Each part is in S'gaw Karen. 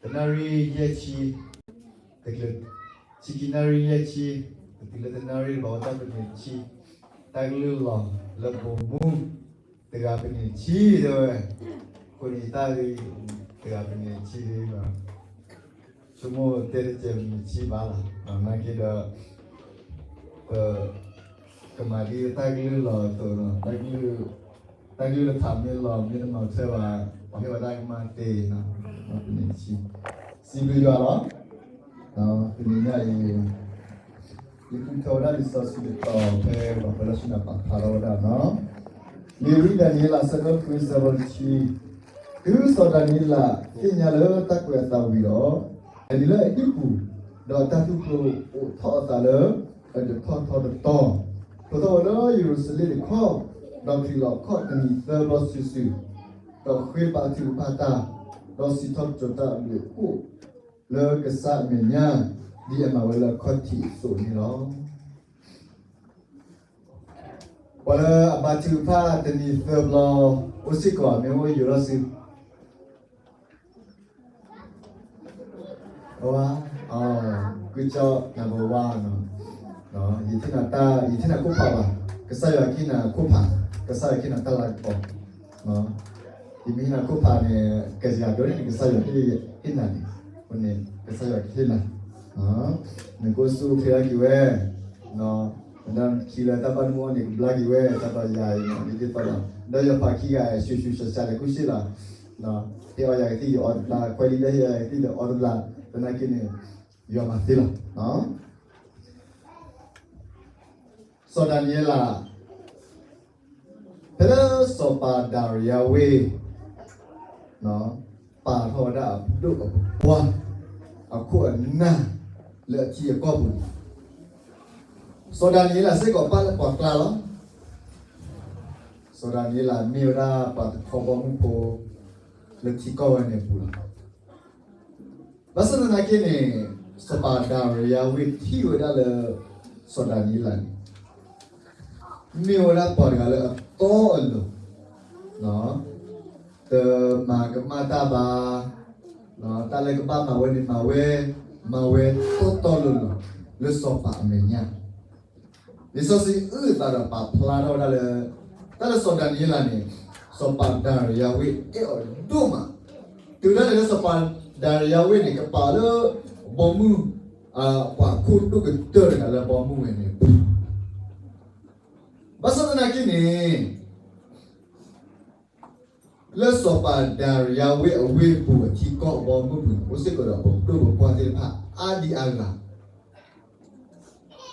တနၣ်ရံၣ်ယဲၢ်ဆံ, တချုး ဆံခံနၣ်ရံၣ်ယဲၢ်ဆံ, ပတုၤလၢတနၣ်ရံၣ်ဘၣ်ဝဲတၢ်ပနံးဆံ, တၢ်ကလုၢ်လီၤလၢဘိမူ တဂၤပနံးဆံတဲဝဲ, အဃိန့ၣ်တၢ်ဂ့ၢ် တဂၤပနံးဆံလံ, ဆိကမိၣ်တဲတစဲးပနံးဆံဘၣ်လီၤ, နာ်က့ဒီး ပ ကမၤဒ်တၢ်ကလုၢ်လီၤအသိး, တၢ်ကလုၢ်လၢထးမ့ၢ်လီၤ မ့ၢ်တမၤထွဲဘၣ်, ပှၤဟ့ၣ်ဝဲဒၣ်ကမၣ်သ့, ပနံးဆံ, စံးဘျုးယွၤလီၤ. တနံၤညါအံၤ ယဃုထၢဝဲဒၣ်လံာ်စီဆှံတတီၤဖဲပှၤဖီလၢဆူနၢ်ပာ်ဖျါထီၣ်ဝဲဒၣ်နီၤ, လံာ်ဝံဒၤနံးယ့လး အဆၢဒိၣ်ဃု အဆၢဖိတဆံ, တုၤစီၤဒၤနံးယ့လးသ့ၣ်ညါလၢတၢ်ကွဲးအသးဝံၤဒီး, လဲၤနုာ်လၢအဟံၣ်ပူၤ, ဒီးတၢ်သူၣ်ဖျိအိးထီၣ်အသးလၢအတထီၣ်ထီတတီၤ, ဖျိထီၣ်ဝဲလၢယရူၤၡလ့ၣ်တခီ, ဒီးချံးလီၤခီၣ်တနံၤသၢဘျီစုာ်စုာ်, ဒီးဃ့ဘါထုကဖၣ်တၢ်, ဒီးစံးထီၣ်ပတြၢၤတၢ်အဘျုးအဖှိၣ်လၢကစၢ်အမဲာ်ညါ, ဒ်အမၤဝဲလၢအခီၣ်ထံးအသိးန့ၣ်လီၤ. ပှၤလၢအဘါထုကဖၣ်တနံၤသၢဘျီ, အိၣ်စ့ၢ်ကီးမ့ၢ်အိၣ်ယိာ်ထီၣ်စု, အဝါ, ကစၢ်နၢ်ပဝါနီၤ, ယထံၣ်နၤတၢ်, ယထံၣ်နၤခိၣ်ဖးဘၣ်, ကစၢ်ယွၤကဟ့ၣ်နၤခိၣ်ဖး, ကစၢ်ယွၤကဟ့ၣ်နၤတၢ်လၤကပီၤ, ယမ့ၢ်ဟ့ၣ်နၤခိၣ်ဖးန့ၣ် ကစၢ်ယွၤဒိၣ်န့ၣ် ကစၢ်ယွၤဟ့ၣ်နၤန့ၣ်, အဃိန့ၣ် ကစၢ်ယွၤကဟ့ၣ်နၤ, နကအိၣ်ဆူၣ်အိၣ်ချ့ဒၣ်က့ၤဝဲ, နခံလၢတၢ်ဘၣ်မူအီၣ်န့ၣ် ကဘျါက့ၤဝဲ, တၢ်ဒီးယၤအံၤန့ၣ် ဒ်သိးဒီး ဒီးယပာ်ခံဂၤ ဆူၣ်ဆူၣ်စှၤစှၤန့ၣ် ကူၣ်စ့လီၤ, ဟ့ၣ်အီယၤကသံၣ်ယအီတဘျါ, ခွဲးလံလၢဟ့ၣ်အီယၤကသံၣ်ဒီးအီတဘျါ, သနာ်က့န့ၣ် ယွၤမၤသ့လီၤ. စီၤဒၤနံးယ့လး, ဖဲလၢစီၤပၤဒၤရံယါဝ့ၢ် ပာ်ထီၣ်ဝဲဒၣ်အပဒိၣ်အပပှၢ် အခိၣ်အနၢ်လၢအထံအကီၢ်ပူၤန့ၣ်, စီၤဒၤနံးယ့လးစ့ၢ်ကီးပာ်လၢပှၤကျါလီၤ. စီၤဒၤနံးယ့လးမ့ၢ်ဝဲဒၣ်ပှၤတခီဘီမုၢ်ဖိ လၢထံကီၢ်ဝဲန့ၣ်အပူၤလီၤ. ဘၣ်ဆၣ်သနာ်က့န့ၣ် စီၤပၤဒၤရံယါဝ့ၢ်ထံၣ်ဝဲဒၣ်လၢ စီၤဒၤနံးယ့လးန့ၣ် မ့ၢ်ဝဲဒၣ်ပှၤတဂၤလၢအတီအလိၤ, တမၤကမၣ်တၢ်ဘၣ်, တၢ်လၢကဘၣ်မၤဝဲန့ၣ်မၤဝဲ, မၤဝဲတီတီလိၤလိၤ လၢစီၤပၤအမဲာ်ညါ လံာ်စီဆှံအုၣ်အသးဒီးပာ်ဖျါထီၣ်ဝဲဒၣ်လၢ တၢ်လၢစီၤဒၤနံးယ့လးန့ၣ် စီၤပၤဒၤရံယါဝ့ၢ်အဲၣ်အီၤဒိၣ်မး, တုၤဒၣ်လဲာ်လၢစီၤပၤဒၤရံယါဝ့ၢ်န့ၣ် ကပာ်အီၤလၢ ဘီမုၢ်, ပှၤခိၣ်ဒိၣ်ကတၢၢ်တဂၤလၢဘီမုၢ်ဝဲန့ၣ်အပူၤ, ဘၣ်ဆၣ်သနာ်က့န့ၣ် လၢစီၤပၤဒၤရံယါဝ့ၢ်အဝ့ၢ်ပူၤအထံကီၢ်အဘီမုၢ်ပူၤန့ၣ် အိၣ်စ့ၢ်ကီးဒီးပဒိၣ်ပပှၢ်သ့ၣ်တဖၣ်အါဒံအါဂၤ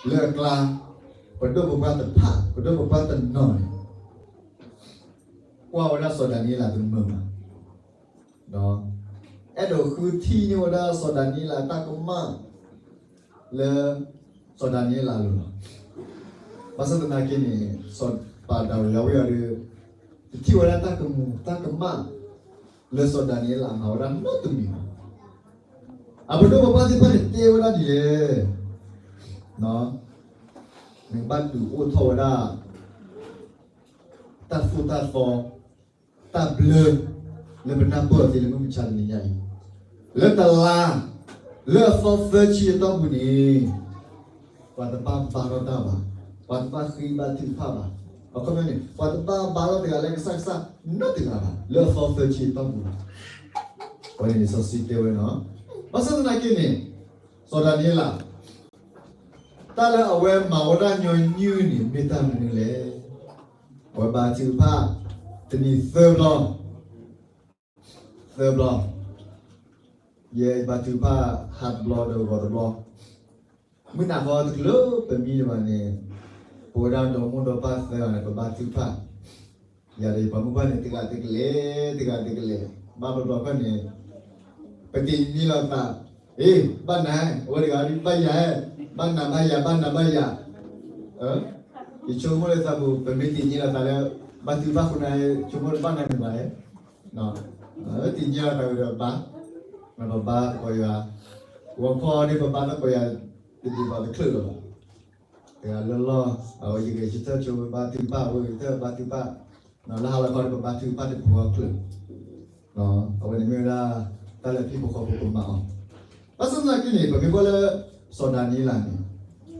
လၢအကျါ, ပဒိၣ်ပပှၢ်တဖၣ် ပဒိၣ်ပပှၢ်တနီၤန့ၣ် ကွၢ်ဝဲဒၣ်စီၤဒၤနံးယ့လးတမုာ်ဘၣ်, အဲၣ်ဒိးဃုထံၣ်န့ၢ်ဝဲဒၣ်စီၤဒၤနံးယ့လးတၢ်ကမၣ် လၢ စီၤဒၤနံးယ့လးအလိၤလီၤ. ဘၣ်ဆၣ်သနာ်က့န့ၣ် စီၤပၤဒၤရံယါဝ့ၢ်အီၤဒီး တထံၣ်ဝဲဒၣ်တၢ်ကမူၤတၢ်ကမၣ် လၢစီၤဒၤနံးယ့လးမၤဝဲဒၣ်နီတမံၤဘၣ်. အပဒိၣ်ပပှၢ်သ့ၣ်တဖၣ်န့ၣ်တဲဝဲဒၣ်ဒ်လဲၣ်, နကဘၣ်ဒုးအိၣ်ထီၣ်ဝဲဒၣ် တၢ်သိၣ်တၢ်သီ တၢ်ဘျၢ လၢပနၢ်ပၢၢ်အီၤသ့လၢမုၢ်မဆါတနံၤညါအံၤ, လၢတလါ လၢအသီသၢဆံအတီၢ်ပူၤန့ၣ် ပှၤတဘၣ်ဘါထီၣ်တၢ်ဘၣ်, ပှၤတဘၣ်ဃ့ဘါထုကဖၣ်ဘၣ်, အခီပညီန့ၣ် ပှၤတဘၣ်ဘါထီၣ်တဂၤလၢကစၢ်ကစၢ်နီတဂၤဘၣ် လၢအသီသၢဆံအတီၢ်ပူၤလီၤ. အဝဲန့ၣ်လံာ်စီဆှံတဲဝဲနီၤ. ဘၣ်ဆၣ်သနာ်က့န့ၣ် စီၤဒၤနံးယ့လး တၢ်လၢအဝဲမၤဝဲဒၣ်ညီနုၢ်န့ၣ် မ့ၢ်တၢ်မနုၤလဲၣ်. အဝဲဘါထုကဖၣ် တနံၤသၢဘျီ, သၢဘျီ, ယဲဘါထုကဖၣ် ဟါတဘျီဒီးဂီၤတဘျီ, မုၢ်နၤဃီတချုးပမံတဘၣ်န့ၣ် ပဝဲဒၣ်ဒီမိၢ်ဒီပၢ်သၢဂၤန့ၣ် ပဘါထုကဖၣ် ယၤဒီးယပှၤမုၢ်ပှၢ်န့ၣ် တဂၤတကလဲၤ, တဂၤတကလဲၤ, ဘၣ်ဘျီဘျီခီန့ၣ် ပတ့ၢ်ညံလိာ်သး, အ့ ဘၣ်နၤ, အဝဲတဂၤဒ်ဘၣ်ယၤ, ဘၣ်နၤဘၣ်ယၤ ဘၣ်နၤဘၣ်ယၤ, ယဆိကမိၣ်လၢသးပူၤ ပမ့ၢ်တ့ၢ်ညံလိာ်သးလၢ ဘါထုကဖၣ်ဃိန့ၣ် ဆိကမိၣ်လၢဘၣ်နၤန့ၣ်ဘၣ်, တ့ၢ်ညံလိာ်သးဝံၤဒီးဘါ, ပဘါသကိးယွၤ, ဂီၤခီန့ၣ် ပဘါသကိးယွၤ တဒ်သိးတချုးလၢၤဘၣ်. တဂၤလၢလီၢ် အဝဲယဂဲၤဆၢထၢၣ်ဆိ ပဘါထုကဖၣ်, အဝဲဂဲၤဆၢထၢၣ်ပဘါထုကဖၣ်, လၢဟါလီၤခီန့ၣ် ပဘါထုကဖၣ်တပူၤအီၤချုး, အဝဲန့ၣ်မ့ၢ်ဝဲဒၣ် တၢ်လၢဟံၣ်ဖိဃီဖိကမၤအီၤ. ဘၣ်ဆၣ်သနာ်က့န့ၣ် ပမ့ၢ်ကွၢ်လၢ စီၤဒၤနံးယ့လးန့ၣ်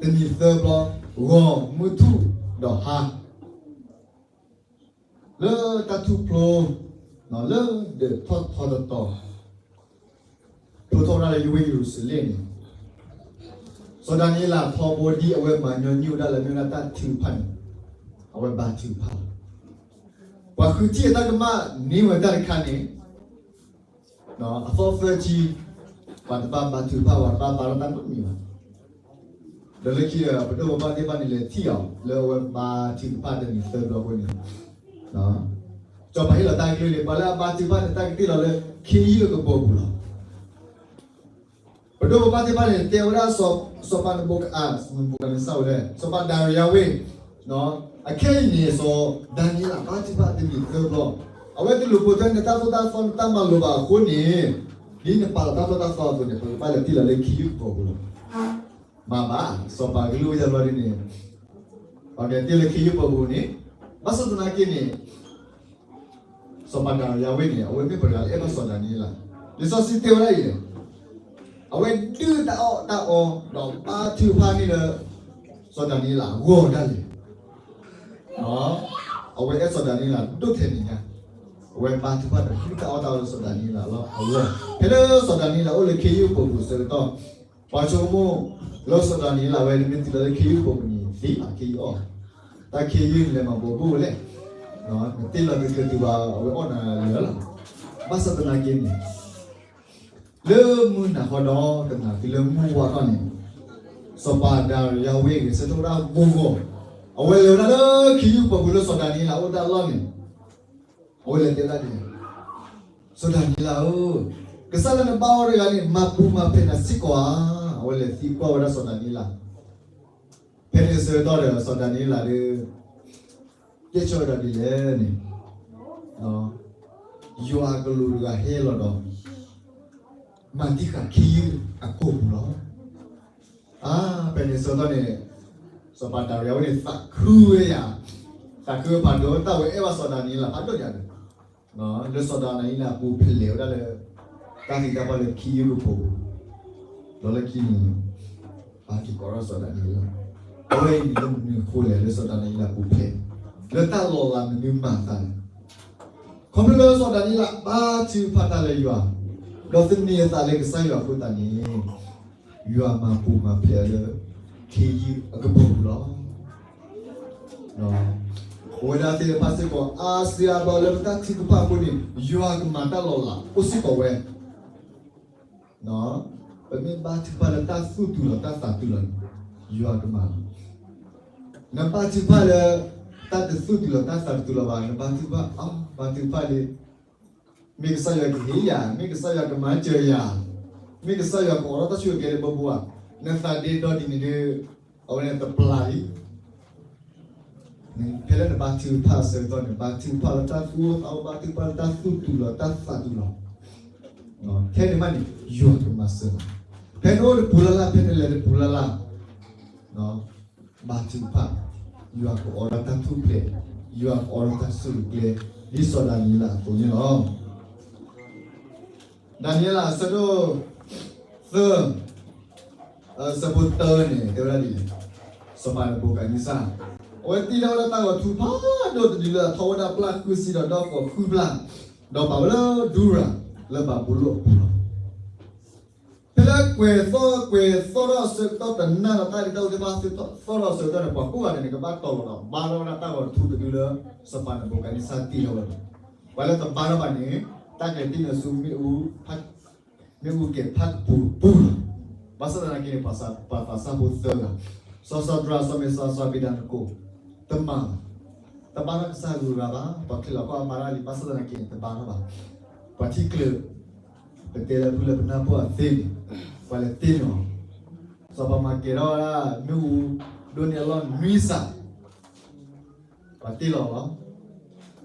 တနံၤသၢဘျီ, ဂီၤ, မုၢ်ထူၣ်, ဒီးဟါ လၢတၢ်ထူၣ်ဖျိ လၢဒၢးထီၣ်ထီတတီၤ ဖျိထီၣ်ဝဲဒၣ်လၢယဝ့ၢ်ယရူၤၡလ့ၣ်န့ၣ်, စီၤဒၤနံးယ့လးထီဘိဒ်အဝဲမၤညီနုၢ်ဝဲဒၣ်လၢမ့ၢ်ဝဲဒၣ်တၢ်ထုကဖၣ်န့ၣ်, အဝဲဘါထုကဖၣ်လီၤ. ပှၤဃုထံၣ်အတၢ်ကမၣ်န့ၢ်ဝဲတၢ်တခါန့ၣ် အသီသၢဆံ, ပှၤတဘၣ်ဘါထုကဖၣ်, ပှၤတဘၣ်ဘါထီၣ်တၢ်နီတမံၤဘၣ်. ဒီးလၢခံဒီး ပဒိၣ်ပပှၢ်သ့ၣ်တဖၣ်န့ၣ် လဲၤထံၣ်အီၤ လၢအဝဲဘါထုကဖၣ်တနံၤသၢဘျီအဃိန့ၣ်, စီၤပၤဟ့ၣ်လီၤတၢ်ကလုၢ်န့ၣ် ပှၤလၢအဘါထုကဖၣ်န့ၣ် တၢ်ကတ့ၢ်လီၤလၢခ့ယုၢ်အကပီၤပူၤလီၤ. ပဒိၣ်ပပှၢ်သ့ၣ်တဖၣ်န့ၣ် တဲဝဲဒၣ် စီၤပၤနဘူကၣ်, နဘူကၣ်နံစၢ်ဝဲလဲၣ်, စီၤပၤဒၤရံယၤဝ့ၢ်, အခဲအံၤန့ၣ် စီၤဒၤနံးယ့လးဘါထုကဖၣ်တနံၤသၢဘျီ, အဝဲတလူၤပိာ်ထွဲနတၢ်သိၣ်တၢ်သီ နတၢ်မၤလိာ်ဘၣ်အဃိန့ၣ်, ဒ်နပာ်လီၤတၢ်သိၣ်တၢ်သီအသိးန့ၣ် ပကဘၣ်လဲၤတ့ၢ်လီၤလၢခ့ယုၢ်ကပီၤပူၤလီၤ. မ့ၢ်ဘၣ်, စီၤပၤကလုၢ်အိၣ်ယၢ်ဘျီဒ်န့ၣ် ပှၤကတ့ၢ်လၢခ့ယုၢ်ကပီၤပူၤန့ၣ်, ဘၣ်ဆၣ်သနာ်က့န့ၣ် စီၤပၤဒၤရံယၤဝ့ၢ်န့ၣ် အဝဲမ့ၢ်ပှၤတဂၤလၢအဲၣ်ဘၣ်စီၤဒၤနံးယ့လး, လံာ်စီဆှံတဲဝဲဒၣ်အံၤ, အဝဲဒုၣ်တၢ်အီၣ်တၢ်အီ ဒီးဘါထုကဖၣ်န့ၢ်လၢ စီၤဒၤနံးယ့လးအဂီၢ်ဒၣ်လဲာ်, အဝဲအဲၣ်စီၤဒၤနံးယ့လးဒိၣ်ထဲန့ၣ်ညါ, အဝဲဘါထုကဖၣ်ဒီးဒုၣ်တၢ်အီၣ်တၢ်အီလၢစီၤဒၤနံးယ့လးလီၤအဂီၢ်, ဖဲလၢစီၤဒၤနံးယ့လးအိၣ်လၢခ့ယုၢ်ကပီၤပူၤအဆၢကတီၢ်, ပှၤဆိကမိၣ်လၢစီၤဒၤနံးယ့လးဝဲ နမ့ၢ်တုၤလီၤလၢခ့ယုၢ်ကပီၤပူၤန့ၣ် သ့ဘၣ်ခ့ယုၢ်အီၣ်, တၢ်ခ့ယုၢ်န့ၣ်လဲၤမၤဘိးဘၣ်ဝဲလဲၣ်, နတ့ၢ်လီၤကကတုၤဘၣ်အဝဲအီၣ်နၤလၢာ်လီၤ. ဘၣ်ဆၣ်သနာ်က့န့ၣ် လၢမုၢ်နၤဃီဒီးတနၤတုၤလၢမုၢ်ဝါထီၣ်န့ၣ်, စီၤပၤဒၤရံယၤဝ့ၢ်ဂဲၤဆၢထၢၣ်ဝဲဒၣ်ဂီၤဂီၤ, အဝဲလဲၤဝဲဒၣ်လၢခ့ယုၢ်ကပီၤပူၤလၢစီၤဒၤနံးယ့လးအိၣ်တၢ်အလီၢ်န့ၣ်, အဝဲလဲၤတဲဝဲဒၣ်ဒ်လဲၣ်, စီၤဒၤနံးယ့လးဧၢ, ကစၢ်လၢနဘါအီၤတဂၤန့ၣ် မၤပူၤမၤဖျဲးနၤစ့ၢ်ကီးဧါ. အဝဲလဲၤသံကွၢ်ဝဲဒၣ်စီၤဒၤနံးယ့လး, ဖဲန့ၣ်အဆၢကတီၢ်ဒီး စီၤဒၤနံးယ့လးဒီး တဲဆၢဝဲဒၣ်ဒ်လဲၣ်န့ၣ်, ယွၤအကလူးတဂၤဟဲလီၤဒီး မၤတံာ်ဃာ်ခ့ယုၢ်အကပီၤပူၤလီၤ. အါ, ဖဲန့ၣ်အဆၢကတီၢ်န့ၣ် စီၤပၤဒၤရံယၤဝ့ၢ်န့ၣ် သးခုဝဲယၤ, သးခုဖးဒိၣ် တၢ်ဝဲအဲၣ်ဘၣ်စီၤဒၤနံးယ့လးဖးဒိၣ်ညါန့ၣ်, လၢစီၤဒၤနံးယ့လးအပူၤဖျဲးဝဲဒၣ်လၢ တၢ်သံတၢ်ပှၢ်လၢခ့ယုၢ်ကပီၤပူၤ, ဒီးလၢခံန့ၣ် ဘါထုကဖၣ်ဒီးစီၤဒၤနံးယ့လး, အဝဲအံၤန့ၣ်လၢမနုၤအဃိလဲၣ် လၢစီၤဒၤနံးယ့လးအပူၤဖျဲး, လၢတၢ်လီၤလးမနုၤမၤအသးလဲၣ်. ခီဖျိလၢစီၤဒၤနံးယ့လးဘါထုကဖၣ်တၢ်လၢယွၤ, ဒီးသန့ၤအသးလၢကစၢ်ယွၤအဃိသတးန့ၣ်, ယွၤမၤပူၤမၤဖျဲးအီၤလၢ ခ့ယုၢ်အကပီၤပူၤလီၤ. ပဝဲဒၣ်သ့ၣ်တဖၣ်စ့ၢ်ကီး အါစုအါဘျီလၢပတၢ်ထုကဖၣ်အဃိန့ၣ် ယွၤကမၤတၢ်လီၤလးအိၣ်စ့ၢ်ကီးဝဲ, ပမ့ၢ်ဘါထုကဖၣ်လၢတၢ်သူၣ်တုၤလီၤတၢ်သးတုၤလီၤန့ၣ် ယွၤကမၤလီၤ. နဘါထုကဖၣ်လၢ တၢ်တသူၣ်တုၤလီၤတၢ်သးတတုၤလီၤဘၣ် နဘါထုကဖၣ် အါ ဘါထုကဖၣ်လံ, မ့ၢ်ကစၢ်ယွၤကဟ့ၣ်ယၤ, မ့ၢ်ကစၢ်ယွၤကမၤစၢၤယၤ, မ့ၢ်ကစၢ်ယွၤကအိးထီၣ်တၢ်ဆူၣ်ကဲၤလၢပပူၤဧါ, နသးဒ့ဒီဒ်န့ၣ်ဒီး အဝဲန့ၣ်တပျၢ်လံ. ဖဲလၢနဘါထုကဖၣ်အဆၢကတီၢ်န့ၣ် ဘါထုကဖၣ်လၢတၢ်သူၣ်အိၣ်သးအိၣ် ဘါထုကဖၣ်လၢတၢ်သူၣ်တုၤလီၤတၢ်သးတုၤလီၤ, ထဲန့ၣ်မးန့ၣ် ယွၤကမၤစၢၤလီၤ. ဖဲနအိၣ်တပူၤလၢ်လၢ် ဖဲနလဲၤတပူၤလၢ်လၢ် ဘါထုကဖၣ်, ယွၤကအိးထီၣ်တၢ်ထူၣ်ဖျဲး, ယွၤကအိးထီၣ်တၢ်ဆူၣ်တၢ်ကျဲ ဒ်စီၤဒၤနံးယ့လးအသိးန့ၣ်လီၤ. ဒၤနံးယ့လးအဆၢဒိၣ်သၢ, အဆၢဖိတၢန့ၣ် တဲဝဲဒၣ်ဒ်လဲၣ်, စီၤပၤနဘူၤခၣ်နံစၢ် အဝဲတ့ထီၣ်ဝဲဒၣ်တၢ်ဂီၤထူဖးဒိၣ်တဒုလၢအထီဝဲဒၣ်ပျၢ်ဃုဆံဒီးဒီကီၢ်ဃုဖျၢၣ်, ဒီးပာ်ဝဲလၢဒူရၤ လၢဘၤဘူလိၣ်အပူၤလီၤ. ဖဲလၢကွဲၤသီၣ်ကွဲၤသီၣ်ထီၣ်အဆၢကတီၢ် တနၢ်ဒီးတၢ်ဒ့တၢ်အူသ့ၣ်တဖၣ်သီၣ်ထီၣ်အဆၢကတီၢ်န့ၣ် ပှၤကိးဂၤဒဲးန့ၣ် ကဘၣ်တီၤလီၤဒီး ဘါထီၣ်ဝဲဒၣ်တၢ်ဂီၤထူတဒုလၢ စီၤပၤနဘူၤခၣ်နံစၢ်တ့ထီၣ်ဝဲန့ၣ်, ပှၤလၢတဘါထီၣ်ဘၣ်န့ၣ် တၢ်ကလဲၤတ့ၢ်နုာ်ဆူ မ့ၣ်အူကဲၤဖးကပူၤပူၤလီၤ. ဘၣ်ဆၣ်သနာ်က့န့ၣ် ပှၤသးစၢ်ဖိသၢဂၤ, စီၤၡဒြး စီၤမ့းစၢ် စီၤအဘ့းနကိၤ တမၤဘၣ်, တဘါထီၣ်ကစၢ်အကလုၢ်ကထါဘၣ်, ပှၤချံးလီၤကီၢ်အမါတၢ်လံ, ဘၣ်ဆၣ်သနာ်က့န့ၣ် တဘါထီၣ်ဘၣ်. ပှၤထံၣ်ကျၢၤ ပတဲလၢဖုလၢပနၢ်ပၢၢ်အသ့န့ၣ် ပှၤလဲၤတ့ၢ်နုာ်အီၤ, စီၤပၤမၤကဲၤထီၣ်ဝဲဒၣ် မ့ၣ်အူဒိၣ်န့ၢ်အလီၢ်နွံစး ပှၤတ့ၢ်လီၤလီၤ.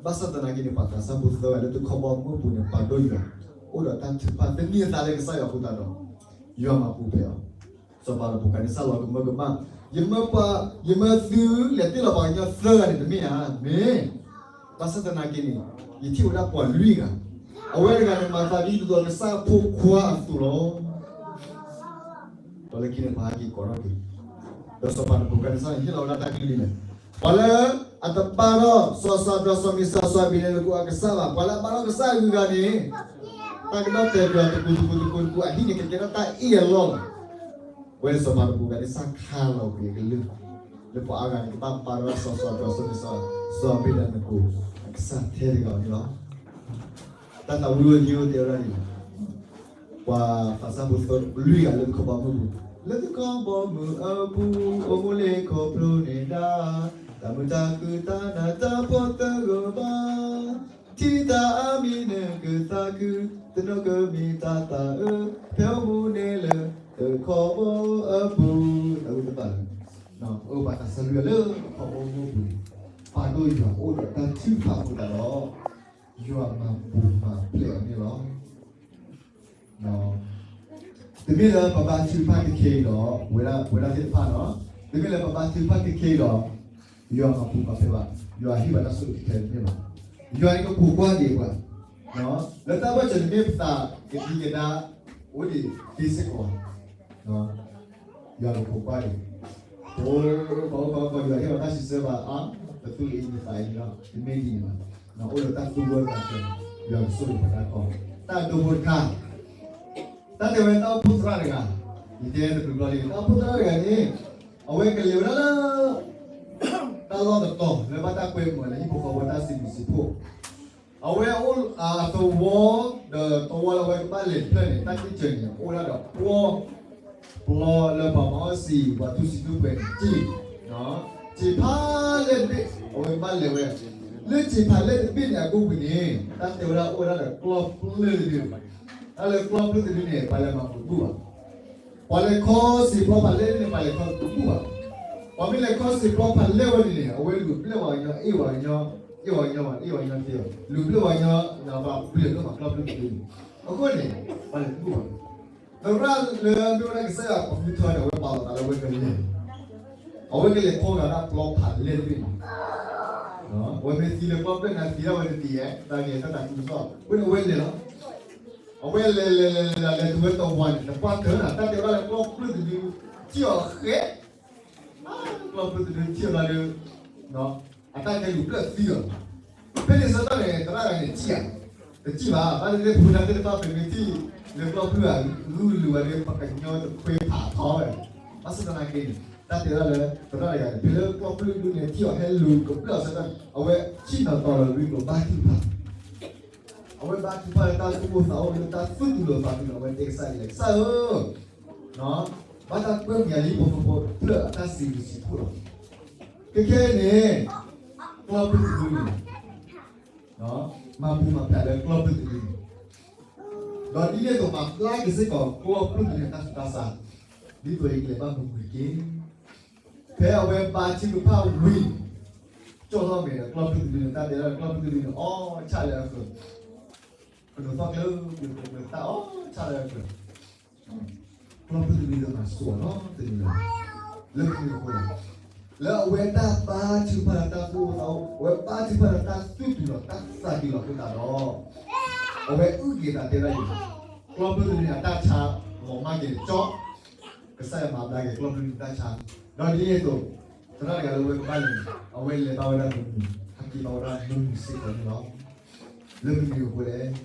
ဘၣ်ဆၣ်သနာ်က့န့ၣ် ပှၤသးစၢ်ဖိသၢဂၤလၢတခီဘီမုၢ်ပူၤန့ၣ် ပာ်ဒိၣ်ယွၤ, အိၣ်ဒီးတၢ်ထုကဖၣ် သန့ၤအသးလၢကစၢ်ယွၤအဃိသတးဒီး ယွၤမၤပူၤဖျဲးအီၤ, စီၤပၤနဘူၤခၣ်နံစၢ်လီၤကမၢကမၣ်, ယမၢပှၤ, ယမၢသုလဲၤတ့ၢ်လီၤပှၤကညီသၢဂၤန့ၣ်တမ့ၢ်ဧါ, မ့ၢ်, ဘၣ်ဆၣ်သနာ်က့န့ၣ် ယထံၣ်ဝဲဒၣ်ပှၤလွံၢ်ဂၤ အဝဲတဂၤန့ၣ်မၤသးဒ်သိးဒီးကစၢ်အဖိခွါအသိးလီၤ. ဒီးလၢခံန့ၣ်ပဟဲက့ၤကိးထီၣ်က့ၤ, ဒီးစီၤပၤနဘူၤခၣ်နံစၢ်န့ၣ် ဟ့ၣ်လီၤဝဲဒၣ်တၢ်ကလုၢ်ဒ်လဲၣ်, ပှၤလၢအတဘါထီၣ်စီၤၡၤဒြး စီၤမံးၡး စီၤအဘ့းနကိၤအကစၢ်ဘၣ်, ပှၤလၢအဘါထီၣ်ကစၢ်အဂုၤအဂၤန့ၣ်, တၢ်ကဒီၣ်တဲာ်ကွံာ်အီၤတပူၤတပူၤတပူၤတပူၤ အဟံၣ်န့ၣ်ကကဲထီၣ်တၢ်အ့ၣ်အလီၢ်လီၤ. အဝဲစီၤပၤနဘူၤခၣ်နံစၢ်ခးလီၤကွံာ်အကလုၢ်, လၢပှၤအါဂၤန့ၣ် ကဘၣ်ဘါထီၣ်စီၤၡၤဒြး စီၤမံးၡး စီၤအဘ့းနကိၤ အကစၢ်ထဲတဂၤအီၤန့ၣ်လီၤ. တၢ်သးဝံၣ်ဝဲဒၣ်တဲဝဲဒၣ်န့ၣ်, ပှၤသးစၢ်ဖိသၢလွံၢ်ဂၤလၢသခီဘီမုၢ်ပူၤ, လၢသခီဘီမုၢ်အပူၤ အိၣ်မူလၢခီဖျိန့ၢ်ဒၣ် တၢ်မုာ်တၢ်ခုၣ်တၢ်နးတၢ်ဖှီၣ်သဂၢၢ်ဘၣ်, ထံတၢ်အါမံၤနကသးခု, တနီၤကမ့ၢ်တၢ်သးအၢ, ဖဲအိၣ်မူန့ၣ်လၢ တခီဘီအပူၤ, တၢ်ဝဲတဘၣ်လၢ, အပှၤသးစၢ်လွံၢ်ဂၤလၢသခီဘီမုၢ်ပူၤန့ၣ်, ပာ်ဒိၣ်ယွၤအိၣ်ဒီးတၢ်ထုကဖၣ်အဃိသတးဒီး ယွၤမၤပူၤမၤဖျဲးအီၤန့ၣ်လီၤ. တမ့ၢ်လၢပဘါထုကဖၣ်ခဲခဲအံၤဒီး, ဝဲဒၣ်သ့ၣ်တဖၣ်န့ၣ်, တမ့ၢ်လၢပဘါထုကဖၣ်ခဲခဲအံၤဒီး, ယွၤမၤပူၤမၤဖျဲးဘၣ်, ယွၤဟ့ၣ်ဘၣ်တၢ်ဆိၣ်ဂ့ၤခဲခဲန့ၣ်တမ့ၢ်ဘၣ်. ယွၤန့ၣ်ကပိာ်ကွၢ်ဒံးပှၤ, လၢတၢ်ဘၣ်စၢၤန့ၣ်မ့ၢ်ပသးကဒံကဒါအိၣ်ဒံးသ့စ့ၢ်ကီး, ယွၤကပိာ်ကွၢ်ဒံး, ပအိၣ်ကီးကီးကီး ယွၤဟ့ၣ်လီၤတၢ်စံးဆၢဘၣ်အါ, ပသူၣ်အံၤမ့ၢ်သးအံၤန့ၣ်လီၤ, တမ့ၢ်ဒ်န့ၣ်ဘၣ်, အိၣ်ဒီးတၢ်သူဝဲတၢ်ကျဲၤ, ယွၤကဆိၣ်ဂ့ၤပှၤတၢ်ကီ, တၢ်ဒိဖိတခါ, တၢ်တဲဝဲတၢ်အိၣ်ဖှိၣ်သရၣ်တဂၤ, ယတဲတဘျီဘျီလံ, တၢ်အိၣ်ဖှိၣ်သရၣ်တဂၤန့ၣ်, အဝဲကလဲၤဝဲဒၣ်လၢ တၢ်လီၢ်တတီၤ လၢဘၣ်တၢ်ကွဲမုာ်လၢဟံၣ်ဖိဃီဖိတၢ်စံးဘျုးစံးဖှိၣ်, အဝဲအိၣ်အသဝီ, ဒီးသဝီလၢအဝဲကဘၣ်လဲၤတဖျၢၣ်န့ၣ် တၢ်ထံၣ်စၢၤန့ၣ် အိၣ်ဒၣ်ဒီးပျီ, ပျီလၢပှၤမၤအီၣ်စံာ် ပှၤထူစံာ်ထူပှဲၤန့ၣ် စံာ်, စံာ်ဖးလဲၢ်တဘ့ၣ် အဝဲကဘၣ်လဲၤဝဲ, လၢစံာ်ဖးလဲၢ်တဘ့ၣ်န့ၣ် အကိာ်ပူၤန့ၣ် တၢ်တဲဝဲဒၣ်အိၣ်ဝဲဒၣ်ဒီးကျီၢ်ပျၢၢ်တဒု, တၢ်လၢကျီၢ်ပျၢၢ်တဒုန့ၣ် ပှၤလဲၤမၤပူၤတဘူၣ်ဘၣ် ပှၤလဲၤခီစံာ်ပျီဖးလဲၢ်န့ၣ် ပှၤလဲၤခီတဘူၣ်ဘၣ်, ပှၤမ့ၢ်လဲၤခီစံာ်ပျီဖးလဲၢ်ဝဲန့ၣ်န့ၣ် အဝဲလူၤဘျၢၣ်ဝဲကညီ အ့ၣ်ဝဲကညီ, အ့ၣ်ဝဲကညီ, အ့ၣ်ဝဲကညီသ့, လူၤဘျၢၣ်ဝဲကညီ, ဘၣ်ဘျၢၣ်လၢမၤကျီၢ်ပျၢၢ်တဒုန့ၣ်, အဃိန့ၣ်, ပှၤလဲၤတဘူၣ်ဘၣ်, သရၣ်လၢအမ့ၢ်ဝဲဒၣ်ကစၢ်ယွၤအဖုထၢန့ၣ် အဝဲပာ်လီၤသးလၢအဝဲကလဲၤ, အဝဲကလဲၤခီဂာ်ဒၣ်ပျီဖးလဲၢ်တဘ့ၣ်န့ၣ် အဝဲမ့ၢ်သံလၢကျီၢ်ဖျၢၣ်န့ၣ် သံဒၣ်ဝဲတသ့ဧါ, တၢ်ကလဲၤတၢ်သးခုကစီၣ် အဃိန့ၣ်အဝဲလဲၤလီၤ, အဝဲလဲၤလဲၤလဲၤလဲၤလဲၤတုၤဝဲတဝီန့ၣ် တပှၢ်တၢၢ်န့ၣ် တၢ်တဲဝဲဒၣ်လၢကျီၢ်ဖျၢၣ်တဒု ထံၣ်အီၤဃဲ, ကျီၢ်ဖျၢၣ်တဒုထံၣ်အီၤလၢ အတၢ်ကဲလူၤဘျၢၣ်သံလီၤ, ဖဲန့ၣ်ဆၢကတီၢ်န့ၣ် သရၣ်တဂၤန့ၣ်ထံၣ်ဧါ, တထံၣ်ဘၣ်, ဘၣ်သ့ၣ်သ့ၣ်ဖိဒၣ်သ့ၣ်တဖၣ် ပမ့ၢ်ထံၣ်လၢကျီၢ်ဖျၢၣ်ဧါ, ဂုၢ်လုာ်ဝဲဒီး ပှၤကညီတခွဲဖးထီဝဲ, ဘၣ်ဆၣ်သနာ်က့န့ၣ် တၢ်တဲဒၣ်လၢ သရၣ်တဂၤန့ၣ် ဖဲလၢကျီၢ်ဖျၢၣ်တဒုန့ၣ် ထံၣ်အီၤဟဲလူၤကဘျၢၣ်အဆၢကတီၢ်န့ၣ် အဝဲထံၣ်နီၤတီၤလီၤဝံၤကျိၤဘါထုကဖၣ် အဝဲဘါထုကဖၣ်လၢတၢ်သူၣ်အိၣ်သးအိၣ်လၢတၢ်သူၣ်တုၤလီၤသးတုၤလီၤ အဝဲတဲကစၢ်ယွၤ ကစၢ်ဧၢ, ဘၣ်တၢ်ကွဲမုာ်ယၤလၢဟံၣ်ဖိဃီဖိဖျၢၣ်အတၢ်စံးဘျုးစံးဖှိၣ်လီၤ. ခဲခဲအံၤန့ၣ် ကျီၢ်ဖျၢၣ်တဒုန့ၣ် မၤပူၤမၤဖျဲးလၢကျီၢ်ဖျၢၣ်တဒုန့ၣ် ဒီးဒ်န့ၣ်အသိးမၤဘျါက့ၤစ့ၢ်ကီးကျီၢ်ဖျၢၣ်တဒုန့ၣ် တၢ်ဆူးတၢ်ဆါ ဒ်သိးယကလဲၤဘၣ်မုာ်မုာ်တက့ၢ်. ဖဲအဝဲဘါထုကဖၣ်ဝံၤ ကၠီၣ်ထီၣ်မဲာ်ဒီးကျီၢ်ဖျၢၣ်တဒုန့ၣ် တၢ်တဲဒၣ်လၢကျီၢ်ဖျၢၣ်တဒုန့ၣ် အီၣ်ဆၣ်လၢအဃၢၤ, ကနိးသီၣ်ကျၢၤကျၢၤကျၢၤကျၢၤ တၢ်အီၣ်ဆၣ်လၢအဃၢၤ ကျီၢ်ဖျၢၣ်တဒုန့ၣ်မၤစိာ်အီၤနီတမံၤလၢၤဘၣ်. လၢမနုၤအဃိလဲၣ်, လၢအဝဲတၢ်ဘါထုကဖၣ်လၢတၢ်သူၣ်အိၣ်သးအိၣ်, အဝဲဘါထုကဖၣ်လၢတၢ်သူၣ်တုၤလီၤ တၢ်သးတုၤလီၤအဃိသတးဒီး အဝဲအုၣ်က့ၤသးတဲဒၣ်အံၤ, ကျီၢ်ဖျၢၣ်တဒုန့ၣ် အတၢ်ဆါလီၤမၢ်က့ၤန့ၣ်ကၠီ, ကစၢ်ယွၤမၤဘျါက့ၤကျီၢ်ဖျၢၣ်တဒုတၢ်ဆါ, ဒီးဒ်န့ၣ်အသိး သရၣ်တဂၤလၢအဝဲကဘၣ်လဲၤန့ၣ် အဝဲလဲၤဘၣ်ဝဲဒၣ်မုာ်မုာ်, ဟဲက့ၤဘၣ်ဝဲဒၣ်မုာ်မုာ်စ့ၢ်ကီးန့ၣ်လီၤ. လၢမနုၤအဃိလဲၣ်, ခီ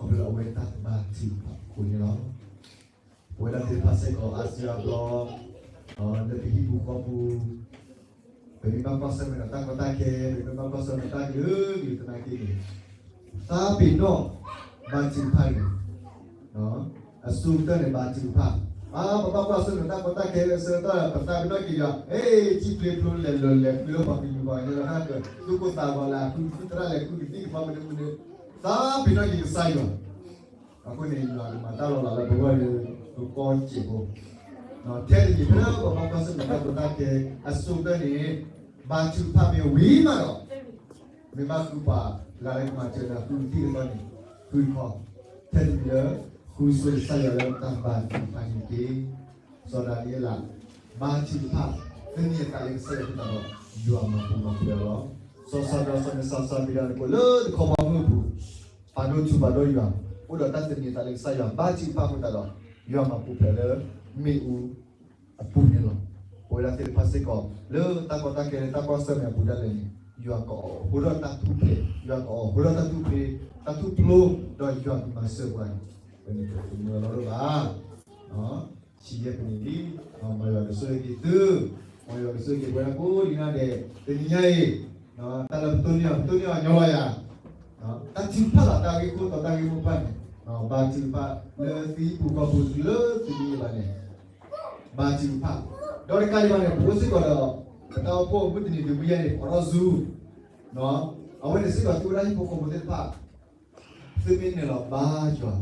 ဖျိလၢအဝဲတၢ်တဘါထုကဖၣ်အဃိန့ၣ်လီၤ. ပဝဲဒၣ်သ့ၣ်တဖၣ်စ့ၢ်ကီး အါစုအါဘျီ လၢပဟံၣ်ပူၤဃီပူၤ ပမ့ၢ်ဘၣ်ကွၢ်ဆၢၣ်မဲာ်ဒီးတၢ်ကီတၢ်ခဲ, ပမ့ၢ်ဘၣ်ကွၢ်ဆၢၣ်မဲာ်တၢ်ကလုာ်ကလုာ်သနာ်က့န့ၣ်, သးပ့ၤနီၣ်ဘါထုကဖၣ်န့ၣ်, အဆိကတၢၢ်န့ၣ်ဘါထုကဖၣ်, ပဘၣ်ကွၢ်ဆၢၣ်မဲာ်တၢ်ကီတၢ်ခဲအဆၢကတီၢ် ပသးပ့ၤနီၣ်က့ၤယွၤ, ဟဲ ထံၣ်ဖျ့ဖျိလဲၤလီၤလဲၤဃုလၢပှၤကလုာ်ပှၤကညီတခါကၢၤ သူၣ်ကိၢ်သးဂီၤလၢအဃုသရၣ်လဲၤဃုကသံၣ်ကသီမနုၤမနုၤ, သးပ့ၤနီၣ်က့ၤကစၢ်ယွၤ အဃိန့ၣ် ယွၤကမၤတၢ်လီၤလးလၢပဂီၢ်လၢ ပကီစဲးဖိ, ထဲတမံၤဖဲလၢပဘၣ်ကွၢ်ဆၢၣ်မဲာ်တၢ်ကီတၢ်ခဲအဆိကတၢၢ်န့ၣ်, ဘါထုကဖၣ်မ့ၢ်ဝံၤမးဒီး, မ့ၢ်ဘၣ်ဃုပှၤလၢကမၤစၢၤဒီးဃုကသံၣ်ကသီန့ၣ်, ဃုခီ, ထဲတမံၤလၢ ဃုဆိကစၢ်ယွၤလၢတၢ်ဘါထုကဖၣ်န့ၣ်တက့ၢ်. စီၤဒၤနံးယ့လး ဘါထုကဖၣ် သန့ၤအသးလၢကစၢ်ယွၤအဃိသတးဒီး ယွၤမၤပူၤမၤဖျဲးအီၤလီၤ. စီၤၡၤဒြး စီၤမ့ၤၡး စီၤအဘ့းနကိၤ လၢတခီဘီမုၢ်အပူၤ ပာ်ဒိၣ်ထူပာ်ဒိၣ်ယွၤ, အိၣ်ဒီးတၢ်သန့ၤသးလၢကစၢ်ယွၤ ဘါထုကဖၣ်အဃိသတးဒီး ယွၤမၤပူၤဖျဲးလၢမ့ၣ်အူအပူၤန့ၣ်လီၤ. ပဝဲဒၣ်သ့ၣ်တဖၣ်စ့ၢ်ကီး လၢတၢ်ကီတၢ်ခဲလၢတၢ်ကွၢ်ဆၢၣ်မဲာ်အပူၤဒၣ်လဲာ်န့ၣ် ယွၤကအိးထီၣ်တၢ်ထူၣ်ဖျဲး, ယွၤကအိးထီၣ်တၢ်ထူၣ်ဖျဲး, တၢ်ထူၣ်ဖျိ, ဒီးယွၤကမၤစၢၤပှၤန့ၣ် ပမ့ၢ်တမုာ်လီၤဒိၣ်ဘၣ် ဆံယဲၢ်ပနံၣ်လံ. မ်ယွၤကဆိၣ်ဂ့ၤက့ၤသု, မ်ယွၤကဆိၣ်ဂ့ၤက့ၤပဝဲဒၣ်ကိးဒံးနီၢ်ဒဲး, တနံၤညါအံၤ တၢ်လၢပတိၢ်န့ၢ်အီၤ ပတိၢ်န့ၢ်အီၤညီလီၤယၤ, တၢ်ထုကဖၣ်လီၤ တၢ်ဂ့ၢ်ခိၣ်တီ တၢ်ဂ့ၢ်မိၢ်ပှၢ်န့ၣ်, ဘါထုကဖၣ်လၢသုဟံၣ်ဖိဃီဖိ လၢသုမ့ၢ်ဘၣ်န့ၣ် ဘါထုကဖၣ်, ဒီးတကးဒံးဘၣ်န့ၣ် ပအိၣ်စ့ၢ်ကီးဒီး ပတၢ်အိၣ်ဖှိၣ်မုၢ်တနံၤဒုးမုၢ်ယဲၢ်န့ၣ် ပအိးထီၣ် Zoom, အဝဲန့ၣ်စ့ၢ်ကီးသုဝဲဒၣ်ဟံၣ်ဖိဃီဖိသ့ၣ်တဖၣ် သုမ့ၢ်နုာ်လီၤဘါယွၤ,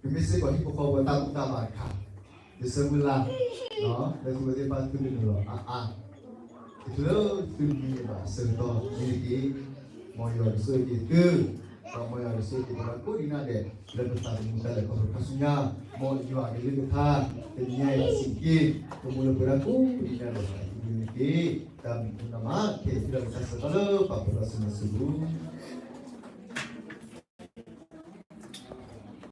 ပမ့ၢ်စ့ၢ်ကီးဟံၣ်ဖိဃီဖိတၢ်ဘူၣ်တၢ်ဘါတခါ, ဒ်ဆၢမုၢ်လၢ်, လၢသုဝဲသ့ၣ်တဖၣ်သုတနုာ်လီၤအါအါ, တချုးလၢသုမံၤဘၣ်အဆၢကတီၢ်န့ၣ်တက့ၢ်. မ်ယွၤကဆိၣ်ဂ့ၤက့ၤသု, ဒီးမ်ယွၤကဆိၣ်ဂ့ၤက့ၤပဝဲဒၣ်ကိးဒံးနီၢ်ဒဲး လၢပသးသမူတၢ်လဲၤခီဖျိခါဆူညါ, မ်ယွၤကလုၢ်ကထါ တနံၤညါအံၤအဆံးက့ ကမူလၢပဝဲဒၣ်ကိးဒံးနီၢ်ဒဲး သးသမူန့ၣ်တက့ၢ်. တၢ်ဘျုးဒိၣ်မး ကဲသုဒီးတၢ်ဆၢကတီၢ်လၢပာ်ဖှိၣ်ဒီးစံးဘျုးစံးဖှိၣ်